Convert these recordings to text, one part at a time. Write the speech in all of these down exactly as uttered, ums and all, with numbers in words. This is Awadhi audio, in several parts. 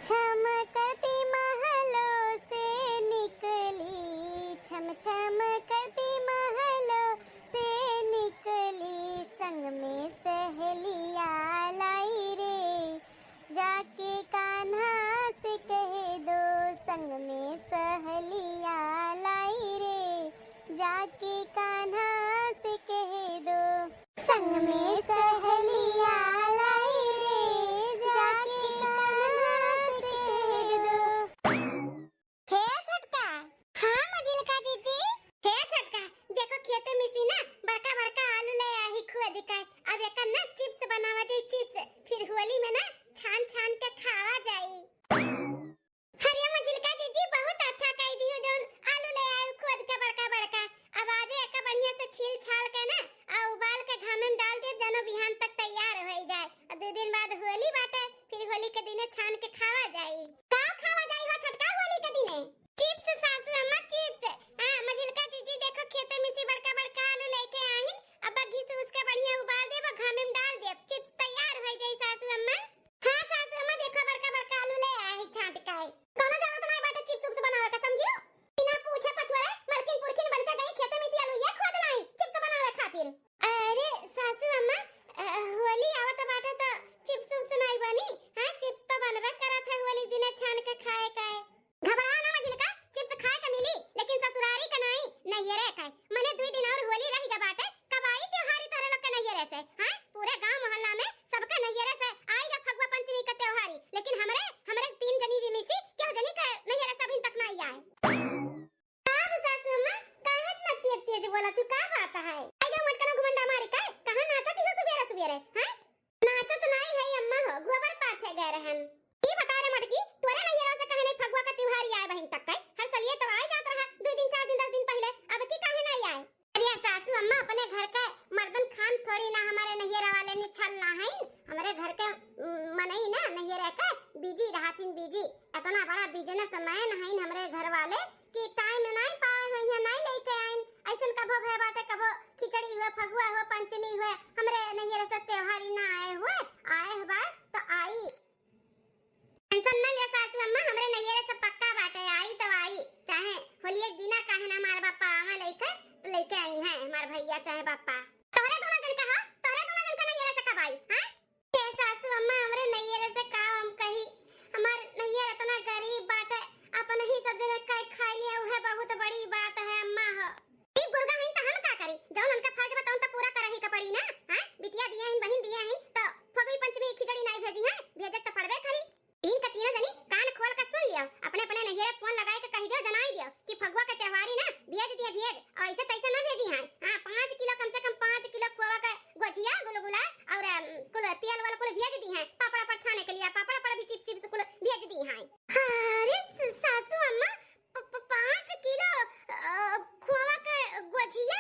छम करती महलों से निकली, छम छम करती महलों से निकली, संग में सहेलिया लाई रे। जाके कान्हा से कह दो, संग में सहेलिया लाई रे। जाके कान्हा से कह दो, संग में सहेलिया लाई रे। जाके कान्हा से कह दो। हे छोटका। हाँ मझिलका जीजी। हे छोटका, देखो खेते में से ना बड़का बड़का आलू ले आई खुद के। अब एकर ना चिप्स बनावा जाई, चिप्स। फिर होली में ना छान छान के खावा जाई। अरे मझिलका जीजी, बहुत अच्छा कह दियो, जौन आलू ले आयु खुद के बड़का बड़का। अब आजे एका बढ़िया से छील छाल के ना आ उबाल के घामे में डाल देब, जनो बिहान तक तैयार हो जाए। और दो दिन बाद होली बाटे, फिर होली के दिने छान के खावा जाई। का खावा जाई हो छोटका होली के दिने? चिप्स सासू अम्मा, चिप्स। हाँ, मझिलका जीजी देखो खेते में से बड़का बड़का आलू लेके आहिन। अब घिस उस के बढ़िया उबाल देब, घामे में डाल देब, चिप्स तैयार हो जाई सासू अम्मा। हाँ सासू अम्मा, देखो बड़का बड़का आलू ले आए हैं छांट के। कौनो जरूरत नहीं बाटे चिप्स उप्स बनावे का, समझियो? बिना पूछे पछुआरे मलकिन पुरखिन बन के गई खेते में से आलू ये खोद लाई चिप्स बनावे खातिर। अरे सासू अम्मा, अ, होली आवत बाटे तो चिप्स उप्स नहीं बनी? हाँ, चिप्स तो बनबे करत है होली दिने छान के खाए का है। घबरा ना मझिलका, चिप्स खाए का मिली, लेकिन ससुरारी का नहीं, नैहरे का है। मने दुई दिन और होली रह गया बाटे, कब आई त्योहारी तोहरे लोग के नैहरे से? हाँ, पूरे गांव मोहल्ला में सबका नैहरे से आएगा फगुआ पंचमी का त्योहारी, लेकिन हमरे, हमरे तीन जनी जी में से केहू जनी का नैहरे से अभी तक ना आया है। का हो सासू अम्मा, काहे इतना तेज तेज बोला तू, का बात है? आई गा मटकना घुमंडा मारी का, कहाँ नाचत हो सुबेरे सुबेरे, हैं? नाचत नाई है अम्मा हो, गोबर पाथे गए रहन। ई बता रे मटकी, तोरे नैहरा से काहे नहीं फगुआ का त्योहार आए बहिन तक के? हर साल ये तो आए जात रहा, दो दिन, चार दिन, दस दिन पहले, अब की काहे नहीं आए? अरे सासू अम्मा, अपने घर के मर्दन खान थोड़ी ना हमारे नैहरा वाले निठल्ला हैं। हमारे घर के, उम, मनई ना नैहरा के बिजी रहथिन, बिजी। इतना बड़ा बिजनेसमैन हैं हमारे घर वाले कि टाइम नहीं पावे हो, यहाँ नहीं लेके आइन। ऐसन कबो भय बाटे, कबो खिचड़ी हुए, फगुआ हुए, पंचमी हुए, हमरे नैहरे से त्योहारी ना आए हुए, आए हुआ तो आई। टेंशन ना लिया सासू अम्मा, हमरे नैहरे से पक्का बाटे, आई तो आई, चाहे होलिये के दिना काहे ना हमार बापा आवे लेके, तो लेके आई हैं हमार भैया चाहे बापा। तोहरे दोनों जन का हो, तोहरे दोनों जन का नैहरे से कब आई, हाँ? ए सासू अम्मा, हमरे नैहरे से का हम कही, हमार नैहर इतना गरीब बाटे, अपन ही सब जने कह खाई लिया, उहे बहुत बड़ी बात है अम्मा हो। ई गुरगा हईन त हम का करी, जौन उनका फर्ज बा तौन त पूरा करही का पड़ी ना, हाँ? बिटिया दिया हईन, बहिन दिया हईन, त फगुई पंचमी खिचड़ी नाई भेजी हैं, भेजे त पड़बे करी। तीन का तीनों जनी कान खोल के सुन लियो, अपने अपने नैहरे फोन लगाए के कह दियो, जनाई दियो कि फगुआ के त्योहारी ना भेज दिए, भेज, और ऐसे तैसे ना भेजी हैं। हाँ, पाँच किलो, कम से कम पाँच किलो खोवा के गोझिया, गुलगुला और, अम, कुल तेल वाला कुल भेज दी हैं, पापड़ वापड़ छाने के लिए, पापड़ वापड़ भी, चिप्स चिप्स कुल भेज दी हैं। अरे स-, सासू अम्मा, प-, प-, पाँच किलो, अ, खोवा के गोझिया?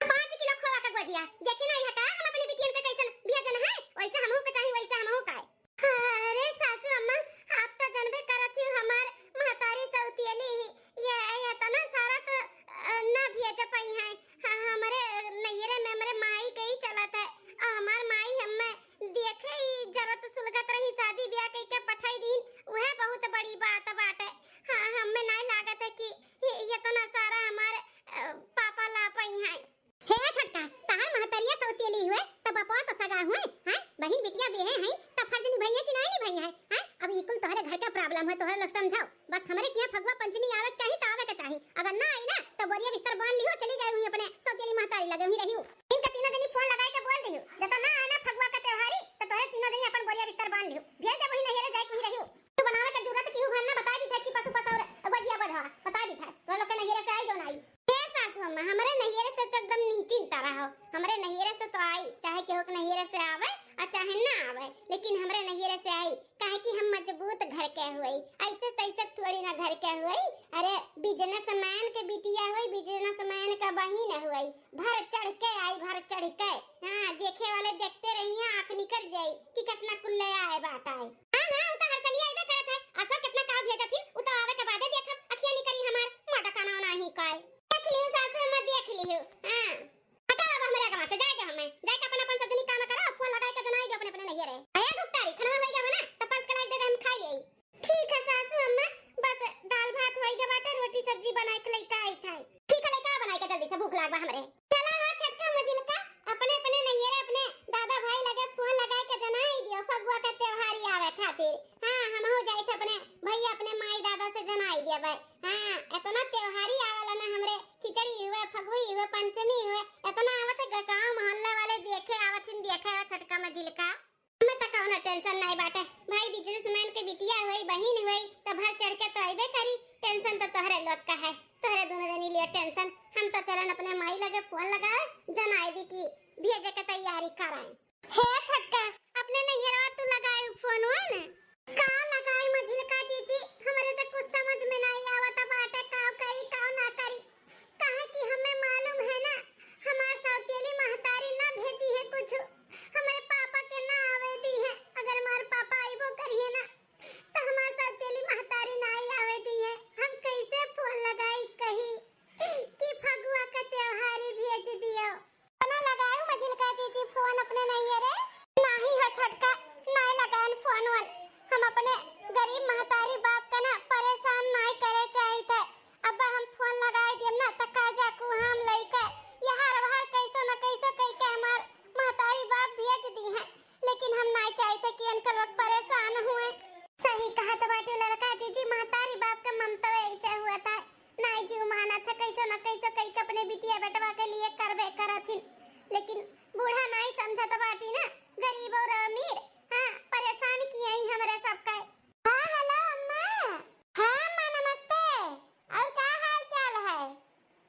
पाँच किलो खोवा के गोझिया। देखी ना, यह का हम अपनी बिटियन के कैसन भेजन है, वैसे हमहू के चाही, वैसे हमहू का है। अरे सासू अम्मा, आप तो जनबे करत ही हमार महतारी सौतियली ही, ये इतना सारा तो, अ, ना भेज पाई हैं। ह-, हमरे नैहरे में हमरे माई के ही चलत है, और हमार माई हमें देखे ही जरत सुलगत रही, शादी ब्याह कई के पठाई दीन, वह बहुत बड़ी बात बाटे। हाँ, हमें नहीं लागत है कि ये, ये इतना सारा हमारे, अ, पापा ला पाई हैं। हे छोटका, तहार महतरिया सौतेली हुए, त बपवा तो सगा हुए, हैं? बहिन बिटिया बेहे हैं, त फर्ज निभाइए कि नहीं निभाइए हैं, हैं? अब ई कुल तोहरे घर के problem है, तोहरे लोग समझाओ। बस हमरे किहाँ फगुआ पंचमी आवे के चाही त आवे के चाही, अगर ना आई ना त बोरिया बिस्तर बांध लिहो, चली जाए हुई अपने सौतेली महतारी लगे हुई रही। इनका तीनों जनी फोन लगाए के बोल दियो, जब ना आए ना फगुआ का त्योहारी त तोहरे तीनों जनी अपन बोरिया बिस्तर बांध लिहो, भेज दे वही नैहरे जाए के वही रही। तू बनावे के जरूरत की हु भर ना, बता दी थे चिपस उपस और गोझिया बोझवा, बता दी थे, तोहरे लोग के नैहरे से आई जो ना आई। हे सासू अम्मा, हमरे नैहरे से तो एकदम निश्चिंत रहो। हमरे नैहरे से तो आई, चाहे केहू के नैहरे से आवे और चाहे ना आवे, लेकिन हमरे नैहरे से आई, काहे कि हम मजबूत घर के हुई, ऐसे तैसे थोड़ी ना घर के हुई। अरे, businessman के बिटिया हुई, businessman का बहिन हुई, भर चढ़ के आई, भर चढ़ के। हाँ, देखे वाले देखते रहिए, आँख निकल जाई कि कितना कुल्ले आए बात आए। हाँ, हाँ, उ तो हर सलिया अइबे करत है। असो कितना का भेजत ही, उ तो आवे के बादे देखब, अखिया निकरी हमार, मोटा काना नाही काय। देख लियो सासू, हम देख लियो। हाँ। हटा बाबा, हमरे आगे से जाए के हमें। जाए के अपन, अपन सब जनी काम करो, फोन लगाए के जनाई दे अपने, अपने नैहरे। अरे भुगतारी, खनवा होई गवा ना, तो परस के लाई दे दे, हम खाई लेई। ठीक जनाई देबे। हाँ, एतना त्योहारी आवेला ना हमरे, खिचड़ी हुए, फगुई हुए, पंचमी हुए, एतना आवत है ग-, गाँव मोहल्ला वाले देखे आवत हिन, देखे हो छोटका मझिलका। हमें तो कौनो tension नहीं बाटे भाई, businessman के बिटिया होई, बहिन होई, तो भर चढ़ के तो अइबे करी। Tension तो तोहरे लोग का है, तोहरे दोनों जनी लियो tension। हम तो चलन अपने माई लगे phone लगाए, जनाई दी कि भेजे के तैयारी कराए। हे छोटका, अपने नैहरवा तू लगाए phone वन? का लगाए मझिलका जीजी, हमरे तो कुछ समझ में नहीं आवत बाटे, का करी का ना करी। काहे कि हमें मालूम है ना, हमार सौतेली महतारी ना भेजी है कुछ, हमरे पापा के ना आवे दी है। अगर हमार पापा आइबो करिए ना, तो हमार सौतेली महतारी ना आवे दी है। हम कैसे phone लगाई कही कि फगुआ के त्योहारी भेज दियो? ना लगायू मझिलका जीजी phone अपने नैहरे? नाही हो छोटका, नाही लगायन phone वन। हम अपने गरीब महतारी बाप का ना परेशान नाही करे चाहित है। अब हम phone लगाई दियम ना, त का जाकू हम लइके यहार वहार कैसो न कैसो कइके हमार महतारी बाप भेज दी हैं, लेकिन हम नाही चाहित है कि उनका लोग परेशान हुए। सही कहत बाटे लड़का जीजी, महतारी बाप का ममता ऐसे हुआ था। नाई जीव मानत है, कैसो न कैसो कई के अपने बिटिया बेटवा के लिए करबे करत हिन, लेकिन बूढ़ा नाई समझत बाटी ना, गरीब और अमीर, हाँ, परेशान किए ही हमरे सबका। हाँ, hello अम्मा। हाँ अम्मा, नमस्ते। और का हाल चाल है?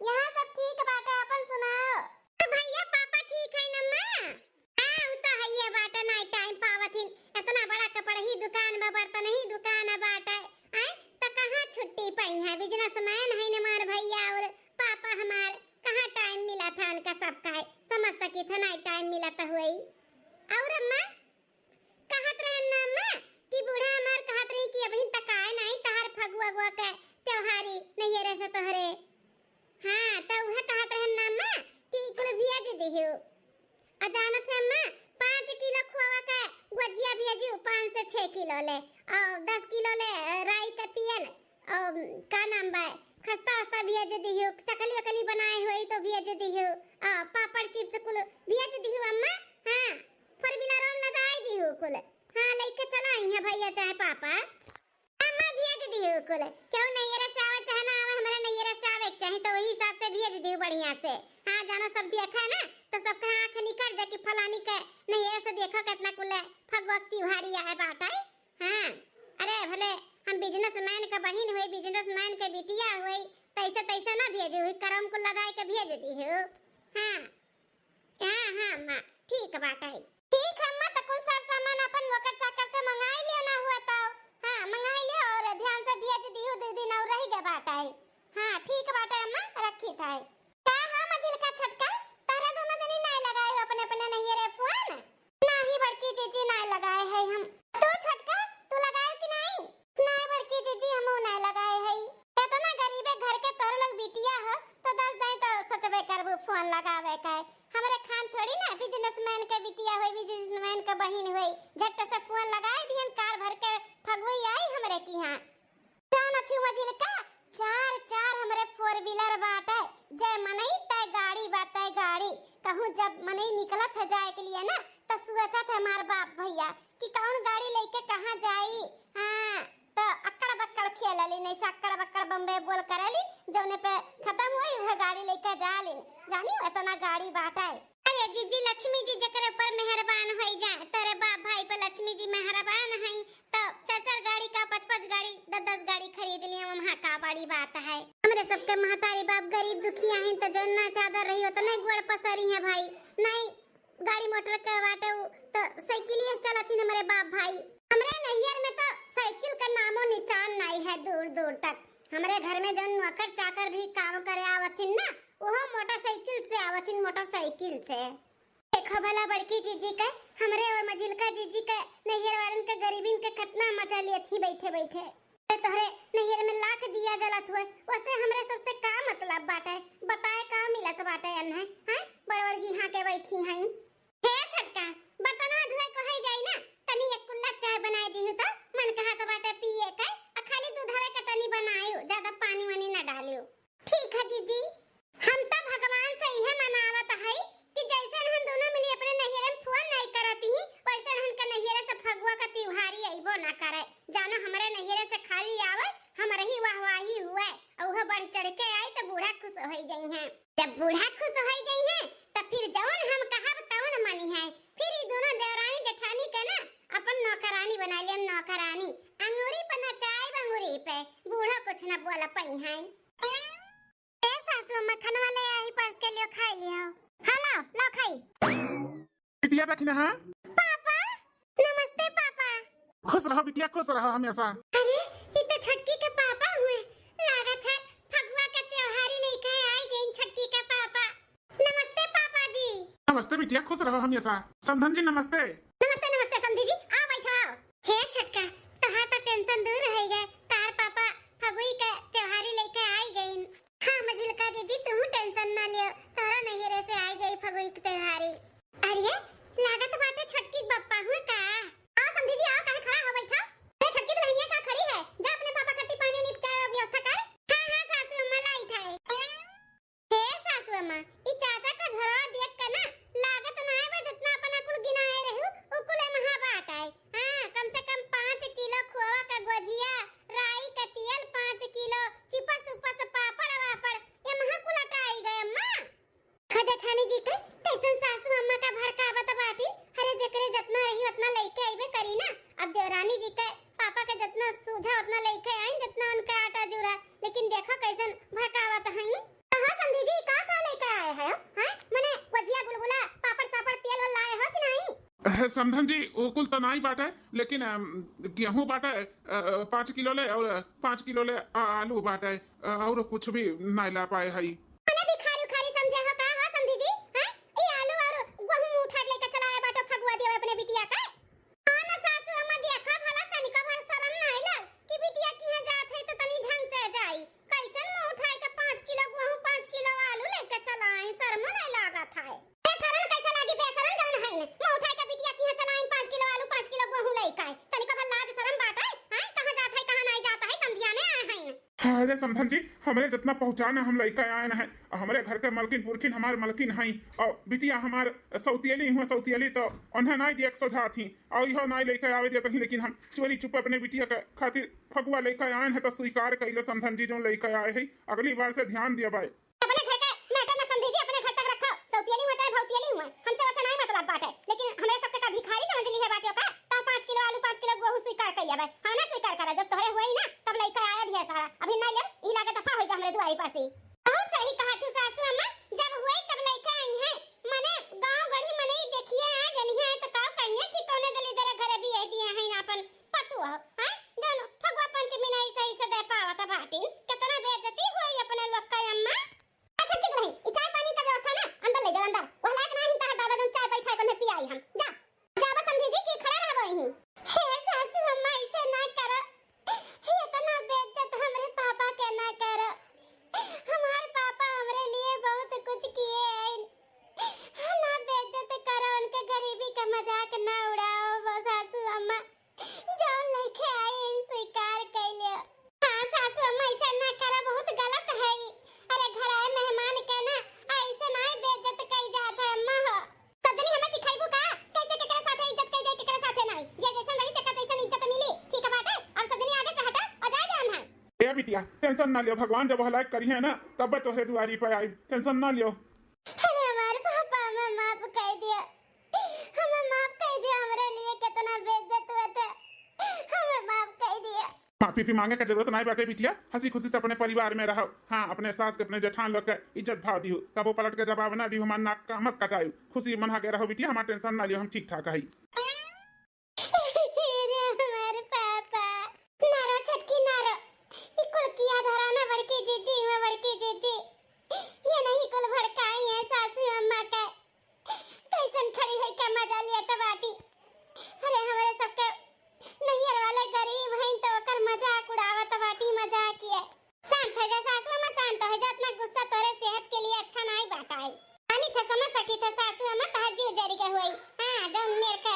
यहाँ सब ठीक बाटे, अपन सुनाओ। तो भैया, पापा ठीक है न अम्मा? हाँ, उ तो हइये बाटे, नाई time पावत हिन। एतना बड़ा कपड़ही दुकान बा, बर्तनही दुकान बाटे, आय, त कहाँ छुट्टी पाई है? Businessman है न हमार भैया और पापा हमार, कहाँ time मिला था उनका सबका है? समझ सकी था, नाई time मिला था हुई। और अम्मा, कहत रहन ना अम्मा कि बूढ़ा हमार कहत रही कि अबहिन तक आए नाई तहार फगुआ अगुआ के त्योहारी नैहरे से तोहरे। हाँ, त उहे कहत रहन ना अम्मा कि कुल भेज दिहु। आ जानत है अम्मा, पाँच किलो खोवा के गुजिया भेजू, पाँच से छः किलो ले, और दस किलो ले राई का तेल, और का नाम बा, खस्ता वस्ता भेज दिहु, चकली वकली बनाए होई तो भेज दिहु, आ, पापड़ chips कुल भेज दिहु अम्मा। हाँ, four wheeler में लदाई दिहु कुल। हाँ, लइके चला आई है भैया चाहे पापा। अम्मा भेज दिहु कुल। केहू नैहरे से आवे चाहे ना आवे, हमरा नैहरे से आवे के चाही, तो वही हिसाब से भेज दिहु बढ़िया से। हाँ, जानो सब देखा है ना, तो सबके आँख निकल जाए कि फलानी के नैहरे से देखा कितना कुल फगुआ के त्योहारी आए बाटे। हाँ, अरे भले हम businessman के बहिन हुई, businessman के बिटिया हुई, तैसे तैसे ना भेजू, हुई करम कुल लगाए के भेज दिहु। हाँ। हाँ, हाँ, अम्मा, ठीक बाटे। ठीक है, अम्मा, त कुल सार सामान अपन नौकर चाकर से मंगाई लियो ना हुआ तो। हाँ, मंगाई लियो और ध्यान से भेज दिहु, दो दिन और रहि गए बाटे। हाँ, ठीक बाटे, अम्मा, रखी था। का हाँ, मझिलका छोटका, तारा दोनों जनी नाई लगाए हो अपने अपने नैहरे phone? नाही बड़की जीजी, नाई लगाए है हम। तू छोटका, तू लगाए कि नाई? नाई बड़की जीजी, हमहू नाई लगाए है। एतना गरीबे घर के तोर लोग बिटिया हो, तो दस दाई तो सोचबे करबू phone लगावे का। हमरे खान थोड़ी ना businessman के बिटिया होई, businessman के बहिन होई, झट से phone लगाए दिहन, car भर के फगुई आई हमरे किहाँ। जानत ही मझिलका, चार चार हमरे four wheeler बाटे, जय मनई तय गाड़ी बा, तय गाड़ी। कहूँ जब मनई निकलत है जाए के लिए ना, त सोचत है हमार बाप भैया कि कौन गाड़ी लेके कहाँ जाई। हाँ, त अक्कड़ बक्कड़ खेलली, नहीं से अक्कड़ बक्कड़ बम्बे बोल करली, जौने पे खत्म होई उहे गाड़ी लेके जालिन। जानी एतना गाड़ी बाटे। अरे जीजी, लक्ष्मी जी जेकरे ऊपर मेहरबान होई जाए, तोरे बाप भाई पे लक्ष्मी जी मेहरबान हई, तो चार चार गाड़ी का, पाँच पाँच गाड़ी, दस दस गाड़ी खरीद लिए, वहाँ का बड़ी बात है। हमरे सबके महतारी बाप गरीब दुखिया हैं, तो जौन ना चादर रही उतने गोड़ पसरी है भाई। नहीं गाड़ी मोटर के बाटे उ, तो साइकिलिए से चलत हिन हमरे बाप भाई। हमरे नैहर में तो साइकिल का नामो निशान नहीं है दूर दूर तक। हमरे घर में जौन नौकर चाकर भी काम करे आवत हिन ना, ओहो मोटरसाइकिल से आवत हिन, मोटरसाइकिल से। देखो भला बड़की जीजी के, हमरे और मझिलका जीजी के, नैहर वालन के, गरीबिन के खतना मजा लेत ही बैठे बैठे। अरे तोहरे नैहर में लाख दिया जलत हुए, वैसे हमरे सबसे का मतलब बाटे? बताए का मिलत बाटे एन्हे, हैं? बड़ बड़ गिहा के बैठी हैं। हे छोटका, बर्तनवा धोए को है जाई ना, तनी एक कुल्ला चाय बनाए दिहु तो, मन कहत बाटे पिए के, आ खाली दूधवे के तनी बनायु, ज्यादा पानी वानी ना डालियो। ठीक है जीजी, हम तो भगवान से इहे मनावत हई कि जैसे हम दोनों मिली अपने नैहरे में फोन नहीं करत ही, वैसे हमन के नैहरे से फगुआ का त्योहारी अइबो ना करे। जानो हमरे नैहरे से खाली आवे, हमरे ही ना बोला पइहैं। ए सासू अम्मा, खनवा ले आई, परस के लियो, खाई लियो। हाँ, लाओ, लाओ खाई। बिटिया बखिना, हाँ? पापा, नमस्ते पापा। खुश रहो बिटिया, खुश रहो हमेशा। अरे, ई तो छोटकी के पापा हुए। लागत है फगुआ के त्योहारी लेके आई गइन छोटकी के पापा। नमस्ते पापा जी। नमस्ते बिटिया, खुश रहो हमेशा। समधन जी नमस्ते। नमस्ते, नमस्ते समधी जी, आओ बैठो, आओ। हे छोटका, तोहार तो tension दूर होइ गए, तार पापा फगुई के त्योहारी लेके आई गइन। हाँ मझिलका जीजी, तू tension ना लियो, तोहरो नैहरे से आई जाई फगुई के त्योहारी। अरे, लागत बाटे छोटकी के बप्पा हुए का? आओ समधी जी, आओ, काहे खड़ा हो, बैठो। अरे छोटकी दुल्हनिया का खड़ी है, जा अपने पापा खातिर पानी उनी चाय व्यवस्था कर। हाँ, हाँ सासू अम्मा, लाई थाई। हे सासू अम्मा, ई चाचा का झोरवा देख के ना लागत ना है बा, जितना अपना कुल गिनाए रहू, उ कुल एमहा बाटै। हाँ, कम से कम पाँच किलो खोवा का गोझिया, राई का तेल पाँच किलो, चिपस उपस, पापड़ वापड़, एमहा कुल अटाई गए अम्मा। खा जेठानी जी के, कैसन सासू अम्मा का भड़कावत बाटी। अरे जेकरे जितना रही उतना लेके अइबे करी ना। अब देवरानी जी के पापा के जितना सूझा उतना लेके आई, जितना उनका आटा जूरा, लेकिन देखो कैसन भड़कावत हई। कहाँ समधी जी, का का लेके आए हैं, हैं? मने गोझिया, गुलगुला, पापड़ सापड़, तेल वेल लाए हो कि नहीं? अ, समधन जी, वो कुल तो नहीं बाटे, लेकिन, अम, गेहूं बाटे, अ, पाँच किलो ले और पाँच किलो ले आ-, आलू बाटे, अ, और कुछ भी नहीं ला पाए हई। मने भिखारी उखारी समझे हो का हो समधी जी, हैं? ई आलू और गेहूं उठा के लेके चलाए बाटो फगुआ दियो अपने बिटिया का। हाँ ना सासू अम्मा, देखा भला तनिको भर शरम नाई लाग कि बिटिया किहाँ जात है तो तनी ढंग से जाई। कैसन मुंह उठाई के पाँच किलो गेहूं, पाँच किलो आलू लेके चलाई, शरमो नाई लागत है। बेशरम कैसे लागी, बेशरम जौन है न, मुंह उठाई के बिटिया किहाँ चलाई पाँच किलो आलू, पाँच किलो गेहूं लेके आई। तनिको भर लाज शरम बात है, हैं? कहाँ जात है, कहाँ नाई जात है, समधियाने आए हैं न। अरे समधन जी, हमरे जितना पहुँचान है हम लइका आयन है। हमरे घर के मलकिन पुरखिन हमार मलकिन हई, और बिटिया हमार सौतियली हुआ, सौतियली तो उन्हें नाई देख सोझा थी, और इहो नाई लइका आवे देत ही, लेकिन हम चोरी चुप अपने बिटिया के खातिर फगुआ लइका आयन है तो स्वीकार कइलो समधन जी, जो लइका आए है, अगली बार से ध्यान दिया भाई। अपने घर के matter ना समधी जी, अपने घर तक रखो, सौतियली हुआ चाहे भौतियली हुआ, हमसे वैसे नाई मतलब बात है, लेकिन हमरे सबके का भिखारी समझ ली है बात का, तो पाँच किलो आलू, पाँच किलो गेहूं स्वीकार कइले बा, हाँ ना स्वीकार करा, जब तोहरे हुई ना तब लइका आया ढेर सारा, अभी ना ले, ई लागे दफा हो जा हमरे दुआरी पर से। बहुत सही कहा तू सासू अम्मा, जब हुई तब लइका आई है, मने गांव गढ़ी मने देखिए आ जनिया है तो का कहिए कि कौने दली दरे घरे भी आई दिए हैं अपन पतुआ, हैं? जौन फगुआ पंचमी नाई सही से दे पावत बाटी, कितना बेइज्जती हुई अपने लोग का अम्मा। अच्छा, ठीक रही, ई चाय पानी का व्यवस्था ना अंदर ले जाओ, अंदर। वह लायक ना हिंता है दादा, जौन चाय बैठा है, कोने पियाई हम। जा, जाबो समधी जी कि खड़ा रहबो यहीं। हे सासू अम्मा, ऐसे ना करो। हे इतना बेइज्जत हमरे पापा के ना करो। हमार पापा हमरे लिए बहुत कुछ किए हैं। ना बेइज्जत करो, उनके गरीबी का मजाक ना उड़ाओ, वो सासू अम्मा। जौन लइके आई, इन स्वीकार कइले। हाँ, सासू अम्मा, ऐसा ना करा, बहुत गलत है ई। अरे, घर आए मेहमान के ना, ऐसे ना बेइज्जत कई जात है, अम्मा हो। सब जनी हमें सिखाइबू का? कैसे केकरा साथे इज्जत कई जाए, केकरा साथे नहीं। जे जैसन रही, तेकर तैसन इज्जत मिली। ठीक बाटे? अब सब जनी आगे से हटा और जाए दे अम्मा। ए बिटिया, tension ना लियो, भगवान जब हलाक करी है ना, तब तोहरे दुआरी पे आई, tension ना लियो। अरे हमारे पापा, हमें माफ कर दिया, हमें माफ कर दिया, हमरे लिए कितना बेइज्जत हुआ था, हमें माफ कर दिया। माफी भी मांगे का जरूरत नहीं बाटे बिटिया, हंसी खुशी से अपने परिवार में रहो। हाँ, अपने सास के, अपने जेठान लोग के इज्जत भाव दियो, कबो पलट के जवाब ना दियो, हमार नाक का मत कटायो, खुशी मना के रहो बिटिया, हमार tension ना लियो, हम ठीक ठाक हई। अरे हमार पापा। ना रो छोटकी, ना रो। ई कुल किया धरा ना बड़की जीजी, हुआ बड़की जीजी। ये नहीं कुल भड़काई है सासू अम्मा के। कैसन खड़ी होई के मजा लियत बाटी। अरे हमरे सबके नैहर वाले गरीब हैं तो ओकर मजाक उड़ावत बाटी, मजाक ये। शांत हो जा सासू अम्मा, शांत हो जा, इतना गुस्सा तोरे सेहत के लिए अच्छा नाई बाटा है। पानी थे समझ सकी थे सासू अम्मा, तहार जीव जरी के होई। हाँ, जौन मेर के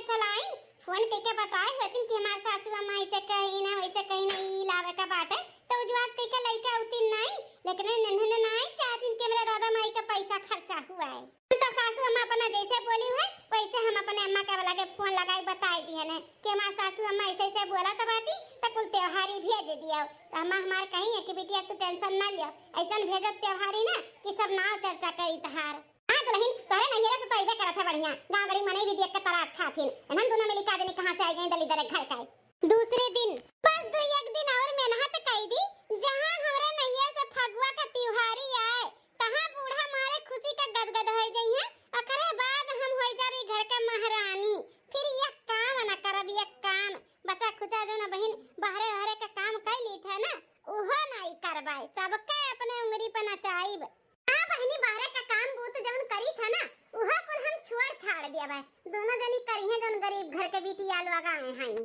चलाइन, फोन कइके बताए होतिन कि हमार सासू अम्मा ऐसे कही ना, वैसे कही ना, ई लावे का बाटे, तो उजवास कइके लइके अउतिन नाई, लेकिन इन्हन नाई चाहतिन कि हमरे दादा माई का पैसा खर्चा हुआ है। हम तो सासू अम्मा अपना जैसे बोली है, वैसे हम अपने अम्मा के लगे फोन लगाई बताई दिहन है कि हमार सासू अम्मा ऐसे ऐसे बोलत बाटी, तो कुल त्योहारी भेज दियो। तो अम्मा हमार कही है कि बिटिया तू tension ना लियो, ऐसन भेजब त्योहारी ना कि सब नाव चर्चा करी तहार। हाँ दुलहिन, तोहरे नैहरे से तो अइबे करत है बढ़िया, गाँव गड़ी मनई भी देख के तरास खाथिन। इन्हन दुनो मिली का जनी कहाँ से आई गई दलिदर घर का। दूसरे दिन, बस दुइ एक दिन और मेहनत कई दी, जहाँ हमरे नैहर से फगुआ का त्योहारी आए, तहाँ बूढ़ा मारे खुशी का गदगद होइ जइहैं। ओकरे बाद हम होइ जाबी घर के महारानी। फिर यह काम न करब, यह काम। बचा खुचा जौन बहिन बहरे वहरे का काम कइ लीत है ना, उहो नाई करबै। सबके अपने उंगरी पे नचाइब। हाँ बहिनी, बहरे का काम बूत जौन करीत है ना, उहो कुल हम छोड़ छाड़ देबै। दुनो जनी करिहैं जौन गरीब घर के बिटिया लोग आए हैं।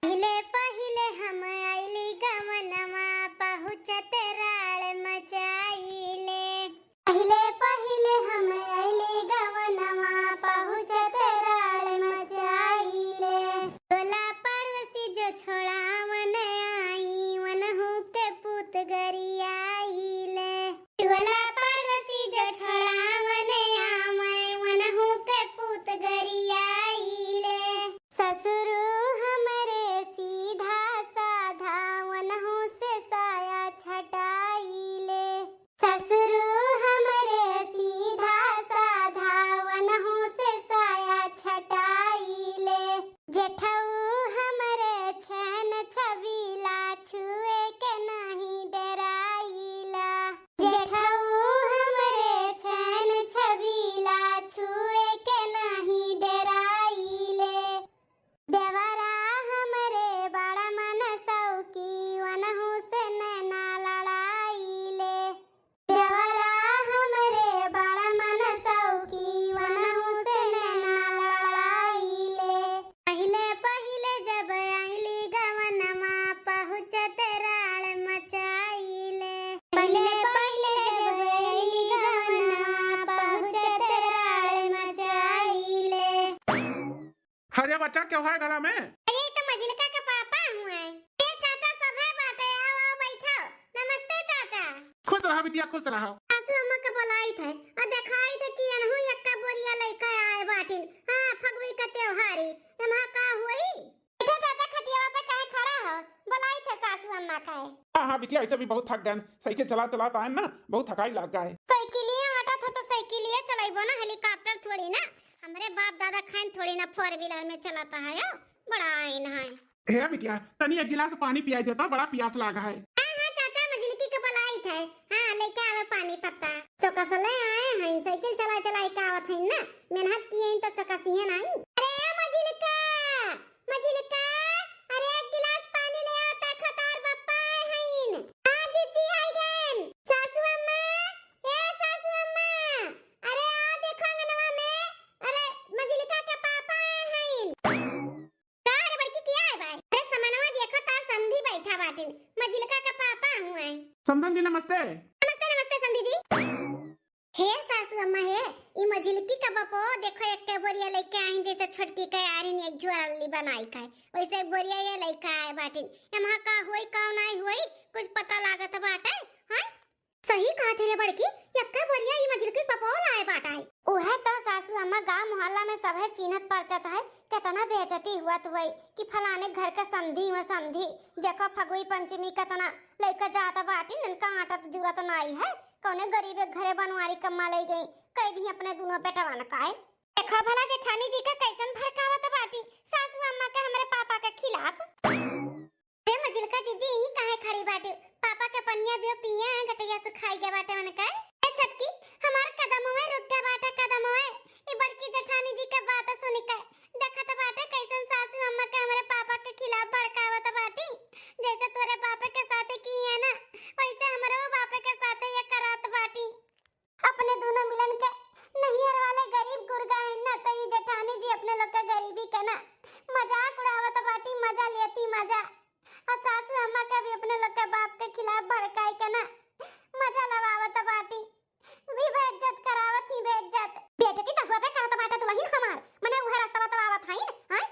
पहिले पहिले हम अइली गवनवा, पहुँचत राड़ मचाइले। पहिले पहिले हम अइली गवनवा, पहुँचत राड़ मचाइले। टोला पड़ोसी जो छोड़ावन आई, वनहू के पूत गरियाइले। टोला पड़ोसी जो छोड़ावन आवे, वनहू के पूत गरियाइले। ससुरू हमरे सीधा साधा, वनहू से साया छटाइले। ससुरू हमरे सीधा साधा, वनहू से साया छटाइले। जेठऊ हमरे छेन छबीला, छुए के नाही डेराइला। जेठऊ हमरे छेन छबीला, छुए के नाही डेराइले। देवरा हमरे बड़ा मन सौकी, वनहू से नैना लड़ाइले। देवरा हमरे बड़ा मन सौकी, वनहू से नैना लड़ाइले। पहिले पहिले जब अइली गवनमा, पहुँचत राड़ मचाइले। पहिले पहिले जब अइली गवनमा, पहुँचत राड़ मचाइले। अरे बच्चा, केहू है घरा में? अरे, ई तो मझिलका के पापा हुए। ए चाचा, सभे बाटे, आओ, आओ, बैठो। नमस्ते चाचा। खुश रहा बिटिया, खुश रहा। सासू अम्मा के बोलाइत है, और देखाइत है कि एनहू एक्का बोरिया लइके आए बाटिन। हाँ, फगुई का त्योहारी, एम्हा का हुई? बैठो चाचा, खटियावा पे काहे खड़ा हो? बोलाइत है सासू अम्मा काहे? हाँ, हाँ बिटिया, ऐसे भी बहुत थक गए, साइकिल चला चला आए ना, बहुत थकाई लग गए। साइकिलिया आटा था तो साइकिलिया चलाइबो ना, helicopter थोड़ी ना। हमरे बाप दादा खाइन थोड़ी ना four wheeler में चलाता है, यो बड़ा आइन है। हे बिटिया, तनी एक गिलास पानी पियाई देता, बड़ा पियास लागा है। हाँ, हाँ, चाचा, मझिलकी के बोलाइत है। हाँ, लेके आवे पानी पत्ता। चौकस ले आए हैं, साइकिल चला चला के आवत हैं ना, मेहनत किए हैं तो चौकसिए नहीं। अरे ए मझिलका, मझिलका, अरे एक गिलास पानी ले आ, देखो तार बप्पा आए हैं। हाँ जीजी, आई गए। सासू अम्मा, ए सासू अम्मा, अरे आ देखो अंगनवा में, अरे मझिलका के पापा आए हैं। का रे बड़की, किया है भाई? अरे समनवा देखो, तार समधी बैठा बाटिन, मझिलका का पापा हुआ है। समधन जी नमस्ते। नमस्ते, नमस्ते समधी जी। हे सासू अम्मा हे, ई मझिलकी का बपो देखो, एक बोरिया लइके आइन, जैसे छोटकी के आरिन एक झोरली बनाई खाए, वैसे एक बोरिया ये लइके आए बाटिन। एम्हा का होई, का नाई होई, कुछ पता लागत बाटे, हैं? सही कहत है रे बड़की, यक्का बोरिया ई मझिलकी बपो लाए बाटाई। उहे तो सासू अम्मा, गाँव मोहल्ला में सभे चीन्हत परचत है, केतना बेइज्जती हुअत हुई कि फलाने घर के समधी हुआ समधी, देखो फगुई पंचमी केतना लइके जात बाटिन, इनका आटत जुरत नाई है, कौने गरीबे घरे बनवारी कम्मा लइ गई, कह दी अपने दुनो बेटवन का है। देखो भला जेठानी जी का कैसन भड़कावत बाटी सासू अम्मा के हमरे पापा के खिलाफ। ए मझिलका जीजी, यहीं काहे खड़ी बाटे? पापा के पनिया दियो पिया, गटैया सुखाई गए बाटे उनका। ए छोटकी, हमार कदमवे रुक गए बाटे, कदमवे। ई बड़की जेठानी जी के बात सुन के देखत बाटे कैसन सासू अम्मा के हमरे पापा के खिलाफ भड़कावत बाटी। जैसे तोरे बापे के साथे किए ना, वैसे हमरो बापे के साथे ये करत बाटी। अपने दुनो मिलन के नैहर वाले गरीब गुरगा हैं ना, तो ई जेठानी जी अपने लोग के गरीबी के ना मजाक उड़ावत बाटी, मजा लेती मजा। और सासू अम्मा के भी अपने लोग के बाप के खिलाफ भड़काई के ना मजा लवावत बाटी। भी बेइज्जत करावत ही, बेइज्जत। बेइज्जती तो हुआ पे करत बाटे दुलहिन हमार, मने उहे रास्ता बतवावत हईन, हैं?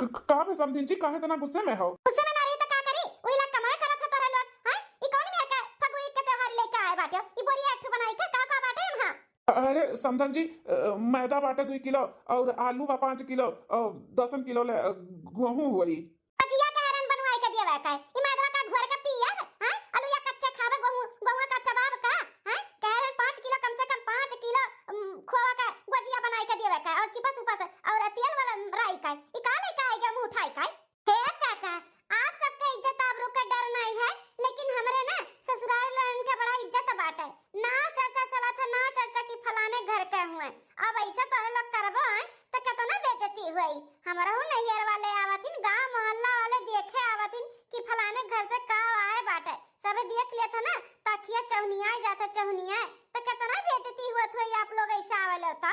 क-, क-, का बे समधिन जी, काहे इतना गुस्से में हो? गुस्से में ना रही तो का करी? वही ला कमाए करत हो तोरे लोग, हैं? ई कौन मेर के फगुई के त्योहार लेके आए बाटे? ई बोरिया एक ठो बनाई के का, का बाटे एम्हा? अरे समधन जी, अ, मैदा बाटे दुई किलो और आलू बा पाँच किलो और दसन किलो ले, अ, गेहूं हुई। भजिया के हरन बनवाई के देवे का? ई मैदवा का घोर के पियब, हैं? आलू या कच्चे खाबे, गेहूं, गेहूं का चबाब का, हैं? कह रहे पाँच किलो, कम से कम पाँच किलो, उम, खोआ का गोजिया बनाई के देवे का और चिपस उपस और तेल वाला राई का। ई का लेके आई गए मुंह उठाई का? हे चाचा, आप सबके इज्जत आबरू के डर नहीं है, लेकिन हमरे ना ससुराल वालन के बड़ा इज्जत बाटे। नाव चर्चा चलत है, नाव चर्चा की फलाने घर के हुए। अब ऐसे तोहरे लोग करबो हैं, तो कितना बेइज्जती हुई। हमरहू नैहर वाले आवथिन, गांव मोहल्ला वाले देखे आवथिन कि फलाने घर से का आए बाटे। सबे देख लेत है ना, तो अखिया चौनिया जात है, चौनिया। तो कितना बेइज्जती हुआ हुई आप लोग ऐसे आवेले तो।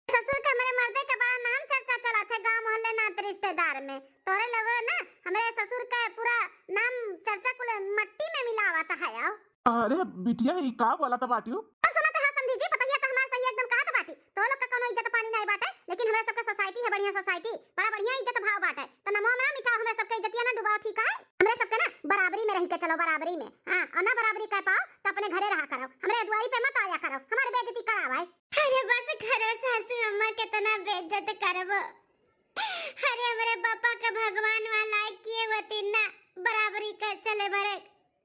ससुर के हमरे मर्दे के बड़ा नाम चर्चा चलत है गांव मोहल्ले नात रिश्तेदार में। तोरे लोग ना हमरे ससुर के पूरा नाम चर्चा कुल मट्टी में मिलावत है। आओ। अरे बिटिया, ई का बोला था बाटियो? और सुनत है समधी जी, पतहिया तो हमार सही एकदम कहत बाटी। तो लोग का कोनो इज्जत पानी नहीं बाटे, लेकिन हमरे सबके सोसाइटी है बढ़िया सोसाइटी, बड़ा बढ़िया इज्जत भाव बाटे। तो नमो ना मिठाओ, हमरे सबके इज्जतिया ना डुबाओ, ठीक है? हमरे सबके ना बराबरी में रही के चलो, बराबरी में। हाँ, और ना बराबरी कर पाओ तो अपने घरे रहा करो, हमरे दुआरी पे मत आया करो, हमारे बेइज्जती करावाए। अरे बस करो सासू अम्मा, कितना बेइज्जत करबो। अरे हमरे बापा के भगवान वाला किए होती ना बराबरी कर चले बरे,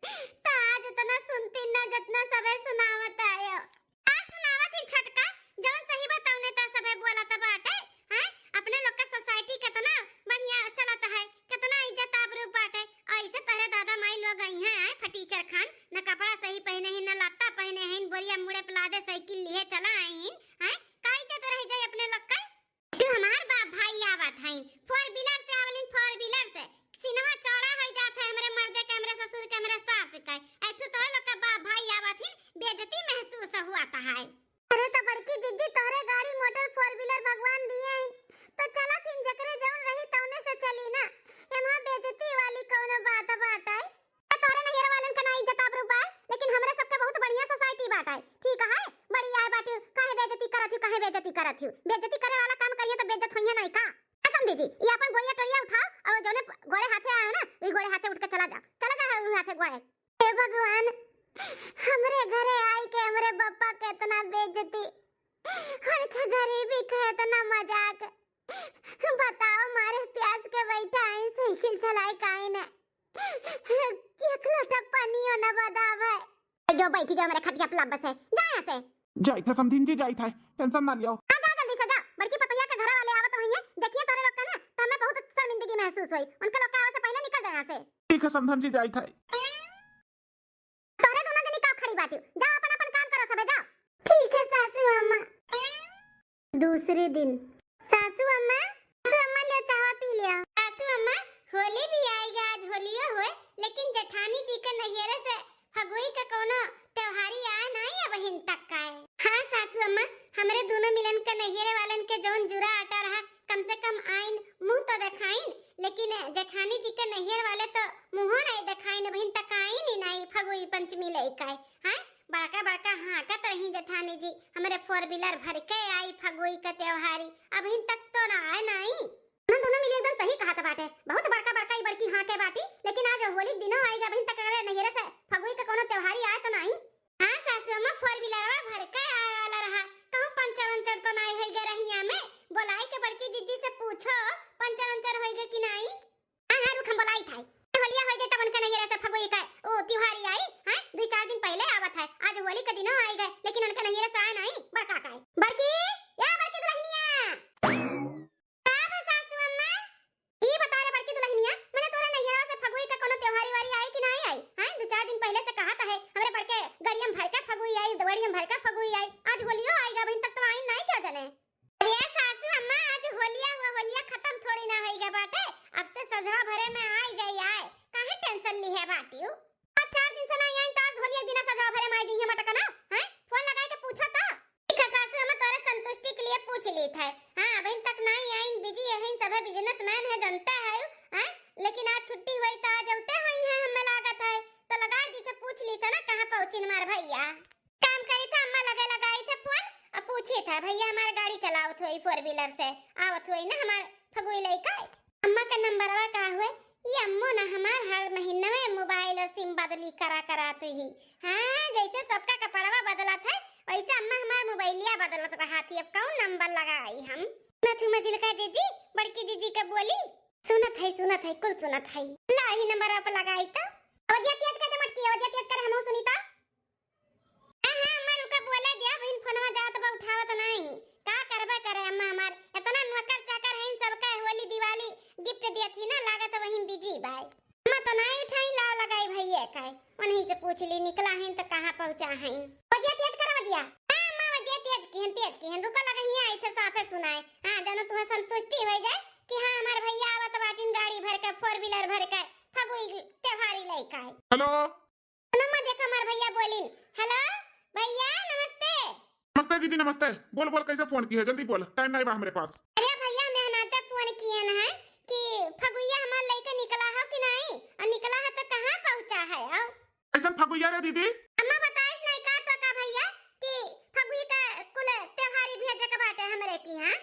तो आज इतना सुनती ना जितना सबे सुनावत आयो। का सुनावत ही छोटका, जवन सही बताउने ता सबे बोलत बाटे, हैं? अपने लोग का सोसाइटी कितना बढ़िया चलत है, कितना इज्जत आबरू बाटे। ऐसे तोहरे दादा माई लोग आई हैं, हैं, फटीचर खान, न कपड़ा सही पहने ही, न लत्ता पहने ही, बोरिया मुड़े पलादे साइकिल लिए चला आई हैं, हैं? का इज्जत रह जाए अपने लोग का? तू हमार बाप भाई आवत हैं, four wheeler से आवलिन, four wheeler से। सिनवा चौड़ा हो जात है हमरे मर्दे के, हमरे ससुर के, हमरे सास के। ऐठू तोहरे लोग का बाप भाई आवत हैं, बेइज्जती महसूस हुआ ता है। अरे तो बड़की जिज्जी, तोहरे गाड़ी मोटर four wheeler भगवान दिए हैं, तो चलत हिन, जकरे जौन रही तौने से चली ना। एम्हा बेइज्जती वाली कौनो बात बाटे? ए, तोहरे नैहर वालन के ना इज्जत आबरू बा, लेकिन हमरे सबके बहुत बढ़िया सोसाइटी बाटे। ठीक है, बड़ी आए बाटी, काहे बेइज्जती करत हूँ, काहे बेइज्जती करत हूँ? बेइज्जती करे वाला काम करिए तो बेइज्जत होइए नहीं का? ए समधी जी, ये अपन बोरिया टोरिया उठाओ और जौने गोड़े हाथे आए हो ना, वही गोड़े हाथे उठ के चला जाओ, चला जाओ वही हाथे गोड़े। हे भगवान, हमरे घरे आई के हमरे बापा के इतना बेइज्जती, उनके गरीबी के इतना मजाक। बताओ, मारे प्यास के बैठा आई, साइकिल चलाई काई ने, एक लोटा पानियो न बदावे। जो बैठी गए हमरे खटिया पे लब्बस है, जा यहाँ से। जाइत है समधिन जी, जाइत है, टेंशन ना लियो। हाँ, जा जल्दी से जा, बड़की पतैया के घर वाले आवत रही है, देखिए तोरे लोग के ना, तो हमें बहुत शर्मिंदगी महसूस हुई, उनके लोग के आवे से पहले निकल जाए यहाँ से। ठीक है समधन जी, जाइत है। तोहरे दोनों जनी का खड़ी बाटियो, जाओ अपन अपन काम करो सबे, जाओ। ठीक है सासू अम्मा। दूसरे दिन। सासू अम्मा, सासू अम्मा ले चाह पी लिया। सासू अम्मा, होली भी आएगा, आज होलियो होए, लेकिन जेठानी जी के नैहरे से फगुई के कोनो त्योहारी आए नहीं अबहिन तक का है। हाँ सासू अम्मा, हमरे दोनों मिलन के नैहरे वालन के जौन जुरा आटा रहा, कम से कम आइन, मुंह तो देखाइन, लेकिन जेठानी जी के नैहर वाले तो मुंहो नहीं देखाइन, अबहिन तक आइन ही नहीं फगुई पंचमी लेके। हाँ, बड़का बड़का हाँकत रही जेठानी जी, हमरे four wheeler भर के आई फगुई के त्योहारी, अबहिन तक तो ना आए नहीं। हम दोनों मिली एकदम सही कहत बाटे, बहुत बड़का बड़का ई बड़की हाँके बाटी, लेकिन आज होली दिनों आई, अबहिन तक अगले नैहरे से फगुई के कोनो त्योहारी आए तो नहीं। हाँ सासू अम्मा, four wheeler भर के आए वाला रहा, कहूँ पंचर वंचर तो नहीं होई गए रहिया में, बोलाई के बड़की जिज्जी से पूछो, पंचर वंचर होई गए कि नहीं? हाँ, हाँ, रुक, हम बोलाई था। होलिया होई गए तब उनके नैहरे से फगुई का, ओ, त्योहारी आई, हाँ, दो चार दिन पहले आवत है, आज होली के दिनों आई गए, लेकिन उनके नैहरे से आए नहीं, बड़का का है। बड़की, या बड़की दुल्हनिया। का बा सासू अम्मा? ई बता रे बड़की दुल्हनिया, मने तोरे नैहरा से फगुई का कोनो त्योहारी वारी आई कि नाई आई? हैं, दो चार दिन पहले से कहा था है, हमरे बड़के गड़ियम भर के फगुई आई, गड़ियम भर के फगुई आई, आज होलियो आई गा, अबहिन तक तो आई नाई, क्या जाने? अरे सासू अम्मा, आज होलिया हुआ, होलिया खत्म थोड़ी ना होई गा बाटे, अब से सजवा भरे में आई जाई आए, काहे टेंशन ली है बाटियो? आज चार दिन से ना आई, तो आज होलिया दिना सजवा भरे में आई जाई है मटकना, हैं? फोन लगाए के पूछा था। ठीक है सासू, हम तोरे संतुष्टि के लिए पूछ ली थे। हाँ, अबहिन तक नहीं आइन, बिजी है, सभे बिजनेसमैन है, जानते है, हैं? लेकिन आज छुट्टी हुई तो आज औते हुई है, हमें लागत है, तो लगाई दी थे, पूछ ली थे ना, कहाँ पहुँचिन हमार भैया। काम करी था, अम्मा लगे लगाई थे फोन और पूछी था, भैया हमार गाड़ी चलावत हुई, four wheeler से आवत हुई ना हमार फगुई लइका। अम्मा का नंबरवा का हुए, ये अम्मो ना हमार हर महीनवे मोबाइल और सिम बदली करा करात ही। हाँ, जैसे सबका कपड़वा बदलत है, वैसे अम्मा हमार मोबाइलिया बदलत रहा थी। अब कौन नंबर लगाई हम? सुनत हूँ मझिलका जीजी, बड़की जीजी का बोली। सुनत है, सुनत है, कुल सुनत है। ला, यही नंबर पर लगाई तो। आवाजिया तेज कर दे मटकी, आवाजिया तेज कर, हमहू सुनी तो। हाँ, हाँ, अम्मा रुका, बोले दिया, बहिन फोनवा जात बा, उठावत नहीं। का करबे करे अम्मा हमार, इतना नौकर चाकर है, इन सबका होली दिवाली गिफ्ट दिया थी ना, लागत वहीं बिजी बाय। अम्मा तो नहीं उठाई, लाव लगाई भैया का, उन्हीं से पूछ ली, निकला है तो कहाँ पहुँचा है। आवाजिया तेज कर, आवाजिया। हाँ, अम्मा, आवाजिया तेज की है, तेज की है, रुका, लगा हियाँ आई थे, साफे सुनाए। हाँ, जानो तुम्हें संतुष्टि हो जाए कि हाँ, हमार भैया आवत बाटिन गाड़ी भर के, फोर व्हीलर भर के, फगुई त्योहारी लेके आए। हेलो। सुनो, अम्मा, देखो, हमार भैया बोलिन। हेलो, भैया, नमस्ते। नमस्ते दीदी, नमस्ते। बोल, बोल, कैसे फोन की है? जल्दी बोल, टाइम नहीं बा हमरे पास। अरे भैया, मेहनते फोन किए न है कि फगुइया हमार लइके निकला हो कि नहीं, और निकला है तो कहाँ पहुँचा है? आओ। कैसन फगुइया रे दीदी? अम्मा बताइस नहीं का तो का भैया कि फगुई का कुल त्योहारी भेजे के बाटे हमरे की, हाँ?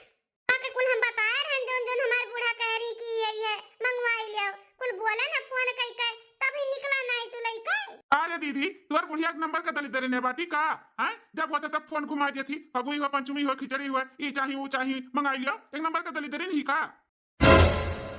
आके कुल हम बताए रहन, जौन जौन हमार बूढ़ा कह रही कि ये, ये मंगवाई लियो, कुल बोले ना फोन कई के, तब ही निकला नहीं तू लइके। अरे दीदी, तोर बुढ़िया के नंबर का दलिद्दरिन है बाटी का? हैं? जब होते तब फोन घुमा देती, फगुई हो, पंचमी हो, खिचड़ी हो, ई चाही, ऊ चाही, मंगाई लियो, एक नंबर का दलिद्दरिन ही का?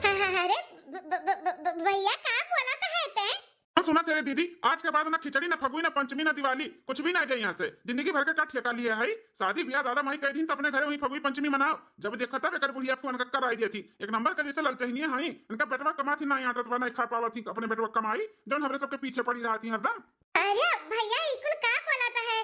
हाँ, हाँ, अरे ब-, ब-, ब-, ब-, ब-, भैया का बोला तो है ते? हाँ, सुना तेरे दीदी, आज के बाद ना खिचड़ी, ना फगुई, ना पंचमी, ना दिवाली, कुछ भी ना जाए यहाँ से। जिंदगी भर के का ठेका लिए है? शादी ब्याह दादा माई कह दिन तो अपने घरे वहीं फगुई पंचमी मनाओ। जब देखा तब एकर बुढ़िया फोन का कराई दिया थी। एक नंबर का जैसे ललचहिनिया है, इनका बेटवा कमात ही ना आटत बा, नहीं खा पावत ही अपने बेटवा कमाई, जौन हमरे सबके पीछे पड़ी रहती हरदम। अरे भैया, ई कुल का बोलत है?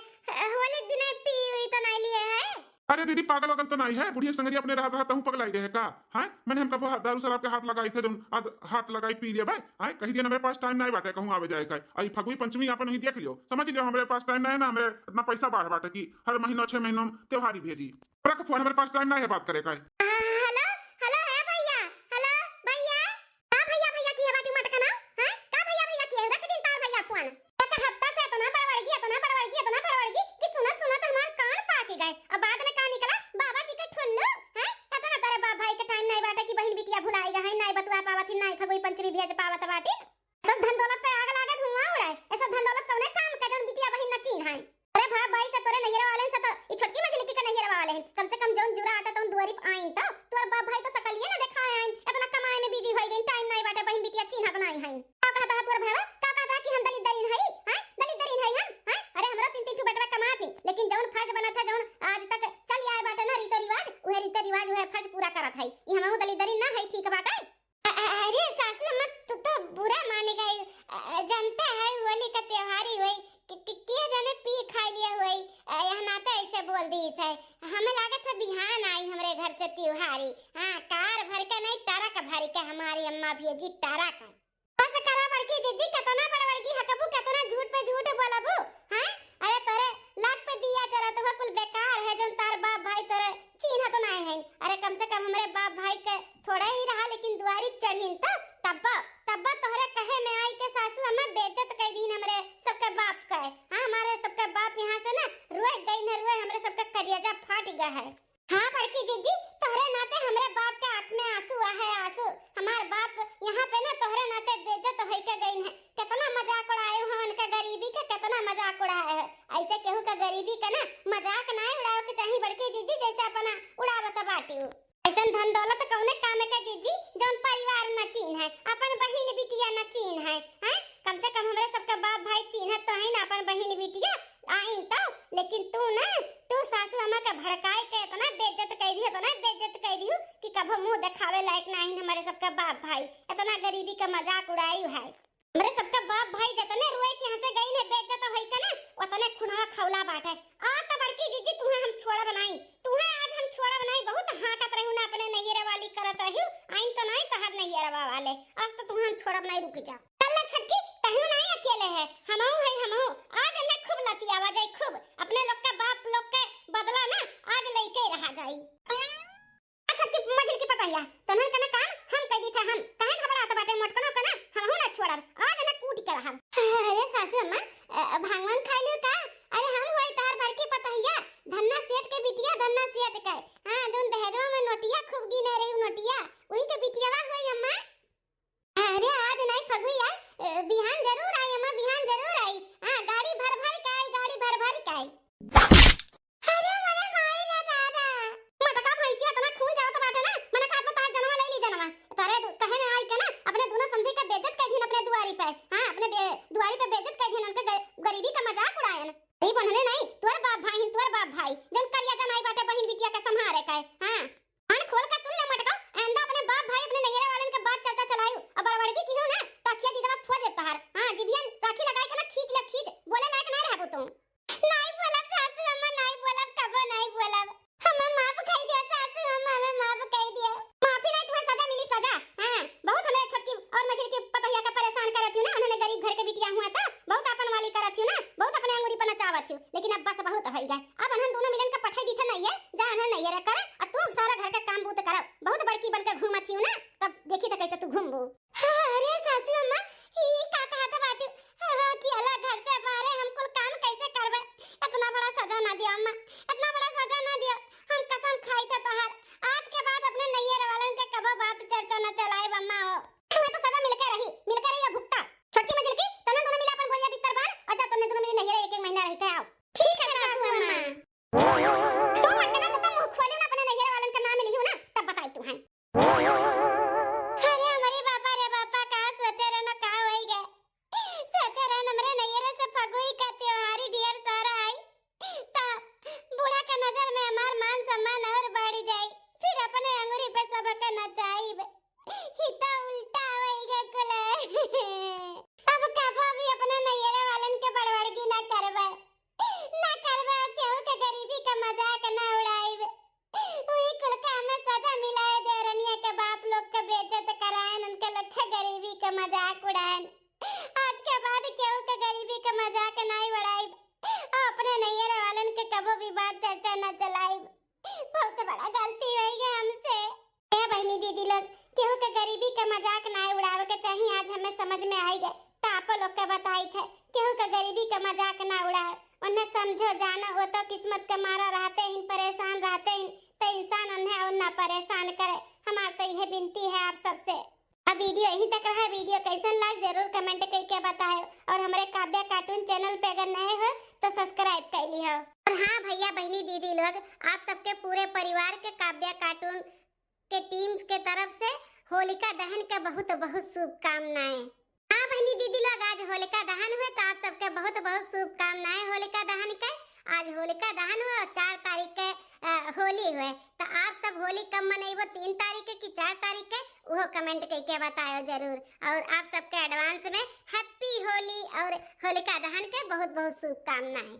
होली के दिने पी हुई तो नहीं लिए है? अरे दीदी, पागल वागल तो नहीं है, बुढ़िया संगरिया अपने रहत रहत तहूँ पगलाई रहे का? हैं? मैंने हम कबो हा-, दारू शराब के हाथ लगाई थे, जौन आद-, हाथ लगाई पी लेबे, हैं? कही दिया ना, मेरे पास टाइम नहीं बाटे कहूँ आवे जाए का। आई फगुई पंचमी अपन ही देख लियो, समझ लियो, हमरे पास टाइम नहीं है ना, हमरे इतना पैसा बाढ़ बाटे कि हर महीना छह महीनों में त्योहारी भेजी। रख फोन, हमरे पास टाइम नहीं है बात करे का। हेलो, हेलो, है भैया, हेलो, भैया। का भैया, भैया की है बाटी मटकना? हैं? का भैया, भैया की है? रख दिन तार भैया फोन। एक हफ्ता से इतना बड़बड़गी, इतना बड़बड़गी, इतना बड़बड़गी कि सुनत सुनत हमार कान पाक गए। अब बाद में का निकला? बाबा जी के ठुल्लू, हैं? इतना तारे बाप भाई के टाइम नहीं बाटे कि बहिन बिटिया भुलाई गए, नहीं बतुआ पावत ही, नहीं फगुई पंचमी भेज पावत बाटी। ऐसा धन दौलत पे आग लागे, धुआं उड़े। ऐसा धन दौलत कौने काम का जौन बिटिया बहिन न चीन्ह है? अरे बाप भाई से तोरे नैहरे वाले से तो, ई छोटकी मझिलकी के नैहरे वाले हैं, कम से कम जौन जुरा आटा तौन दुआरी पे आइन तो, तोर बाप भाई तो सकलिए ना देखाए आइन, इतना कमाए में बिजी होई गइन, टाइम नहीं बाटे, बहिन बिटिया चीन्हत नहीं है। का कहता है तोर भाई, का कहता है कि हम दलिद्दरिन हई, हैं? दलिद्दरिन हई हम, हैं? अरे हमरो तीन तीन ठो बेटवा कमात ही, लेकिन जौन फर्ज बनत है, जौन आज तक चल आए बाटे ना रीतो रिवाज, उहे रीतो रिवाज, उहे फर्ज पूरा करत है। ई हमहू दलिद्दरिन ना है, ठीक बाटे? अ-, अ-, अरे सासू अम्मा, तू तो बुरा मान गई। अ, जानते है होली का त्योहारी होई, कि, कि, के जाने पी खा लिया होई, अ, यह नाते ऐसे बोल दी से। हमें लागत है बिहान आई हमरे घर से त्योहारी। हाँ, कार भर के नहीं, ट्रक भर के हमारी अम्मा भेजी, ट्रक। बस करा बड़की जीजी, कितना बड़बड़गी हकबू, कितना झूठ पे झूठ बोलबू, हैं? अरे तोरे लाख पे दिया जरत हुआ कुल बेकार है, जौन तार बाप भाई तोरे चीन्हत नाहीं है। अरे कम से कम हमरे बाप भाई के थोड़ा ही रहा, लेकिन दुआरी पे चढ़ीन तो तब्बो, तब्बो तोहरे कहे में आई के सासू हमें बेइज्जत कर दीन हमरे सबके बाप के। हाँ, हमारे सबके बाप यहाँ से ना रोए गई न रोए, हमरे सबके करियाजा फाट गया है। हाँ बड़की जीजी, तोहरे नाते हमरे बाप के आँख में आंसू आहे, आंसू। हमार बाप यहाँ पे ना तोहरे नाते बेइज्जत होई के गइन है। कितना मजाक उड़ाए हो उनका गरीबी के, कितना मजाक उड़ाए है। ऐसे केहू का गरीबी के ना मजाक ना उड़ावे के चाही बड़की जीजी, जैसे अपना उड़ावत बाटिउ। ऐसन धन दौलत कौने काम के जीजी, जौन परिवार न चीन्हे, अपन बहिन बिटिया न चीन्हे, हैं? कम से कम हमरे सबके बाप भाई चीन्हत तो है ना अपन बहिन बिटिया, आइन तो, लेकिन तू ना, तू सासू अम्मा के भड़काए के इतना बेइज्जत कर दियो, इतना बेइज्जत कर दियो कि कभो मुंह देखावे लायक नाहीं हमरे सबके बाप भाई। इतना गरीबी का मजाक उड़ाई है। हमरे सबके बाप भाई जतने रोए के यहाँ से गई ने बेइज्जत होई के ना, उतने खुनवा खौला बाटे। आ तो बड़की जीजी तुहे हम छोड़ब नाहीं, तुहे आज हम छोड़ब नाहीं। बहुत हाँकत रहू ना अपने नैहरे वाली करत रहू, आइन तो नाहीं तोहर नैहरवा वाले, आज तो तुहे हम छोड़ब नाहीं, रुक जा। चल छोटकी, तहू नाहीं अकेले है, हमहू है, हमहू। आज हमें खूब लतियावा जाई, खूब। अपने लोग के बाप लोग के बदला ना आज लेके रहा जाई। आ छोटकी मझिलकी पतहिया, तोहन के ना काम हम कह दी था हम। काहे घबरात बाटे मोटकनो के ना, हमहू ना छोड़ब। आज हमें कूट के रहब। अरे सासू अम्मा, अ, भांगवन खाई लियो का? अरे हम होई तार बड़की पतहिया, धन्ना सेठ के बिटिया, सन्ना सेठ के। हाँ, जौन दहेजवा में नोटिया खूब गिने रही, नोटिया, वही के बिटियावा होई अम्मा। अरे, आज नाई फगुई आई, ए, बिहान जरूर आई अम्मा, बिहान जरूर आई। हाँ, गाड़ी भर भर के आई, गाड़ी भर भर के आई। अरे, मरे माई रे दादा। मटका भैंसिया इतना खून जरत बाटे ना, मने का पता जनवा ले ली जनवा। तोरे दु-, कहे में आई के ना, अपने दोनों समधी के बेइज्जत कर दीन अपने दुआरी पे। हाँ, अपने बे-, दुआरी पे बेइज्जत कर दीन, उनके ग-, गरीबी का मजाक उड़ायन। गरीब उन्हने नहीं, तोर बाप भाई हिन, तोर बाप भाई। जौन करिया जनाई बाटे बहिन बिटिया के संभारे के। हाँ। कान खोल के सुन ले मटका, आइंदा अपने बाप भाई, अपने नैहरे वालन के बात चर्चा चलायू, और बड़बड़गी किहो ना, तो अखिया दीदवा फोड़ देब तहार। हाँ, जिभिया राखी लगाई के ना खींच ले, खींच, बोले लायक ना रहबू तू। नाई बोलब सासू अम्मा, नाई बोलब, कबो नाई बोलब। हमें माफ कई दिया सासू अम्मा, हमें माफ कई दिया। माफी नहीं, तुम्हें सजा मिली, सजा। हाँ, बहुत हमें छोटकी और मझिल की पतोहिया का परेशान करत हूँ ना, उन्होंने गरीब घर के बिटिया हुआ था, बहुत अपन वाली करत हूँ ना, बहुत अपने अंगूरी पर नचावत हूँ, लेकिन अब बस बहुत हो गया। अब उन्होंने दोनों मिलन का पठाई दी था नैहर, जा उन्होंने नैहर करे, और तू सारा घर का काम बूत करो, बहुत बड़की बन के घूमत हूँ ना, तब देखी तो कैसे तू घूमबू। अरे सासू अम्मा, ई का कहत बाटू? हाँ, कि अलग घर से बाहरे हम कुल काम कैसे करबे? इतना बड़ा सजा ना दिया अम्मा, इतना बड़ा सजा ना दिया। हम कसम खाई थे तोहार, आज के बाद अपने नैहर वालन के कबो बात चर्चा न चलाए अम्मा हो। तुम्हें तो सजा मिलके रही, मिलके रही अब भुगता। छोटकी मझिल की, तने दोनों मिले अपन बोरिया बिस्तर बांध और जा, तने दोनों मिले नैहर एक एक महीना रह के आओ। ठीक है सासू अम्मा। तू मटका जब तक मुंह खोले ना अपने नैहर वालन का नाम लियो ना, तब बताई तू है। अरे हमरे बापा रे बापा, का सोचे रहे ना, का होई गए। सोचे रहे हमरे नैहरे से फगुई का त्योहारी ढेर सारा आई, ता बूढ़ा के नजर में हमार मान सम्मान और बढ़ जाई, फिर अपने अंगुरी पे सबके नचाईब। ही तो उल्टा होई गए कुल। अब कबो भी अपने नैहरे वालन के बड़बड़गी ना करबे, ना करबे, केहू के गरीबी का मजाक ना उड़ाईब। वही कुल का हमें सजा मिलाए, देवरनिया के बाप लोग के बेइज्जत कराएन, उनके लोग के गरीबी के मजाक उड़ाएन। आज के बाद केहू के गरीबी के मजाक नाई उड़ाइब, और अपने नैहर वालन के कबो भी बात चर्चा न चलाइब। बहुत बड़ा गलती होई गए हमसे। ए बहिनी दीदी लोग, केहू के गरीबी के मजाक नाई उड़ावे के चाही। आज हमें समझ में आई गए, तो आप लोग के बताई थे, केहू के गरीबी के मजाक ना उड़ाए। उन्हें समझो जानो, वो तो किस्मत के मारा रहते ही परेशान रहते ही, तो इंसान उन्हें और ना परेशान करे। हमार तो यह विनती है आप सबसे। अब वीडियो यहीं तक रहा। वीडियो कैसन लाग जरूर कमेंट करके बताओ, और हमारे काव्या कार्टून चैनल पे अगर नए हो तो सब्सक्राइब कर ली हो। और हाँ भैया बहनी दीदी लोग, आप सबके पूरे परिवार के काव्या कार्टून के टीम्स के तरफ से होलिका दहन के बहुत बहुत शुभकामनाएं। हाँ बहनी दीदी लोग, आज होलिका दहन हुए तो आप सबके बहुत बहुत शुभकामनाएं होलिका दहन के। आज होलिका दहन हुए और चार तारीख के, अ, होली हुए, तो आप सब होली कब मनइबो, तीन तारीख के कि चार तारीख के, उहो कमेंट करके बतायो जरूर। और आप सबके एडवांस में हैप्पी होली और होलिका दहन के बहुत बहुत शुभकामनाएं।